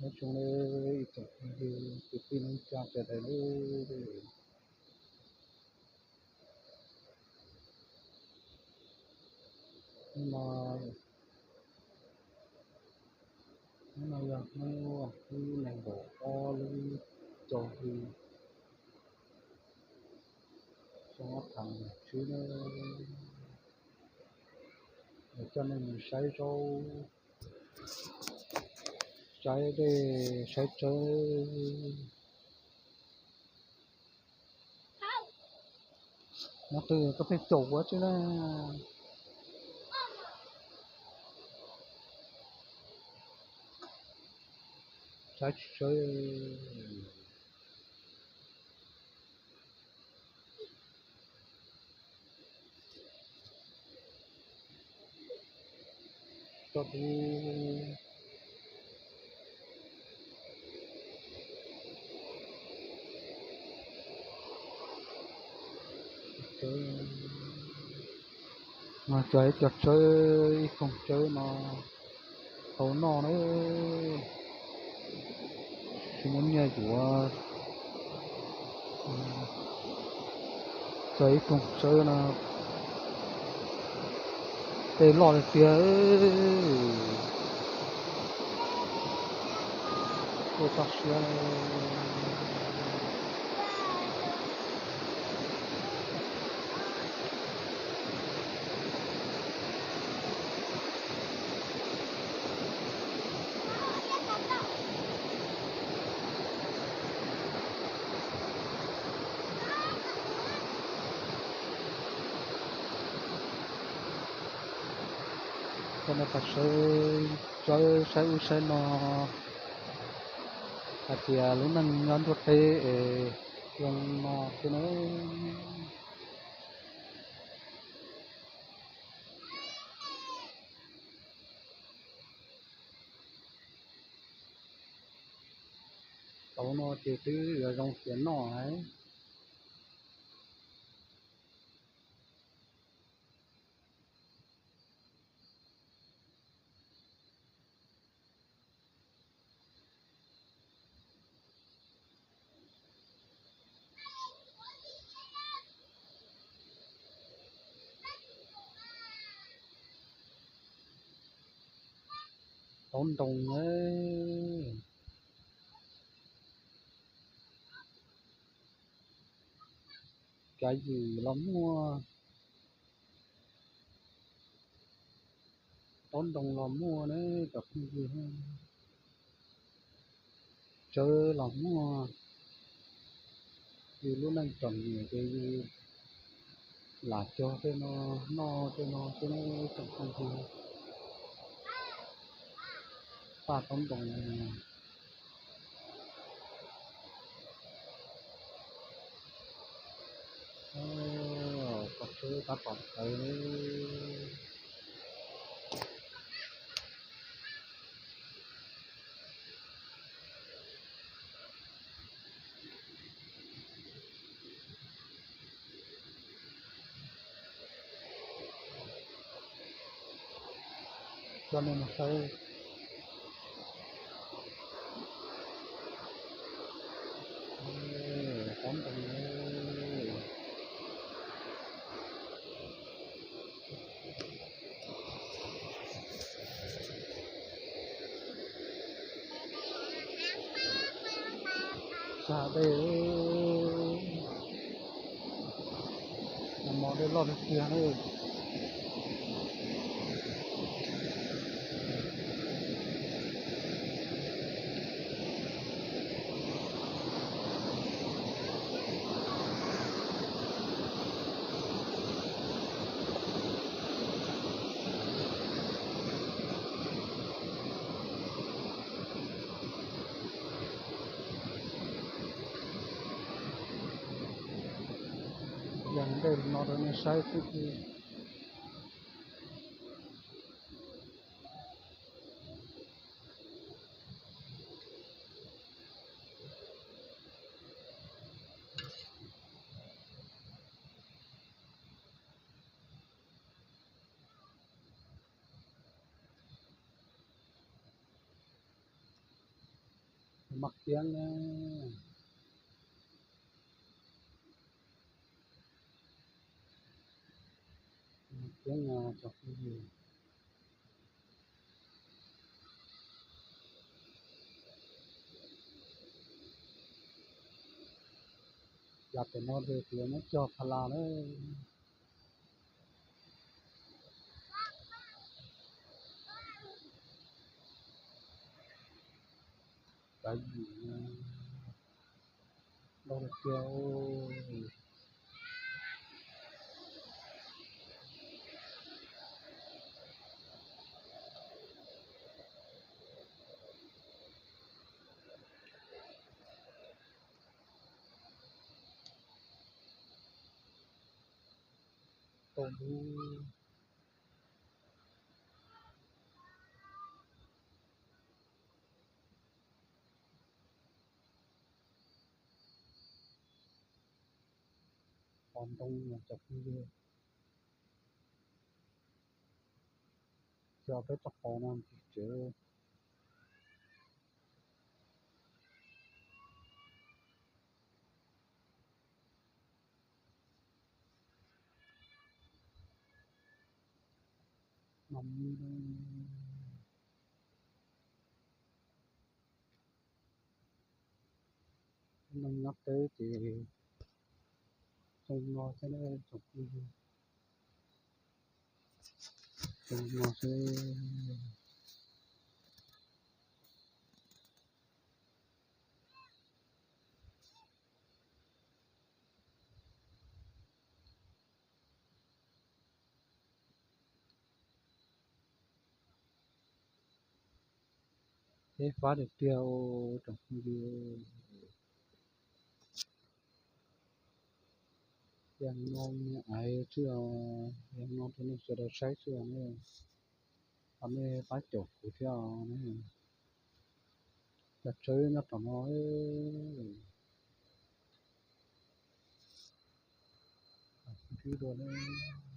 Nyob zoo nawb ib tsoom phooj ywg kwv tij neej tsa sawv daws nawb. Hnub no, hnub no yog hnub tim nees nkaum ob lub xyoo hli xyoo ob phav nees nkaum tsib nawb. Coj nej mus saib zaub, saib dej, saib tsawb. Nyob twg koj pheej caum kuv tsi na. Saib tsawb. Coj tib no cov ib co tsawb, ib koog tsawb no tau noj na. Tsis muaj nyiaj yuav, txog ib koog tsawb no tej loj tiag tiag. Tuaj txog siab. Coj nej pais saib, saib ub saib no hais tias lub neej nyob ntuj teb es zoo no xwb na. Tau no ces twb yuav zoo tiav noj lawm. Taub ntoos, kav ywm los muaj, taub ntoos los muaj na, cov phooj ywg, tsawb los muaj. Yus lub neej txom nyem ces yus lam cog tej no, noj tej no xwb na tsoom phooj ywg. Paj taub ntoos. Koj tsheb tab tom tawv. Coj nej mus saib. Taub ntoos. Sab dej, nag hmo dej loj tiag tiag na. Yog ntej no rau nej saib xwb tiag. Maj kiab na, maj kiab no cov phooj ywg. Yav pem no ces kuv yuav muab cog pha las lawm. Kav yim no, ntau tiag. Tau lub qhov ntoo no cov phooj ywg, cog peb txoj qhov no ntsis tsev. Neeg nyob teb ces zoo no xwb, tsoom phooj ywg, zoo no xwb. Teb fab tiag tiag tsoom phooj ywg. Yog no me aiv xwb os, yog no rau nej sawv daws saib xwb os. Thov nej pab caum kuv thiab os. Cov tsawb nyob tom no, ntsib dua nawb.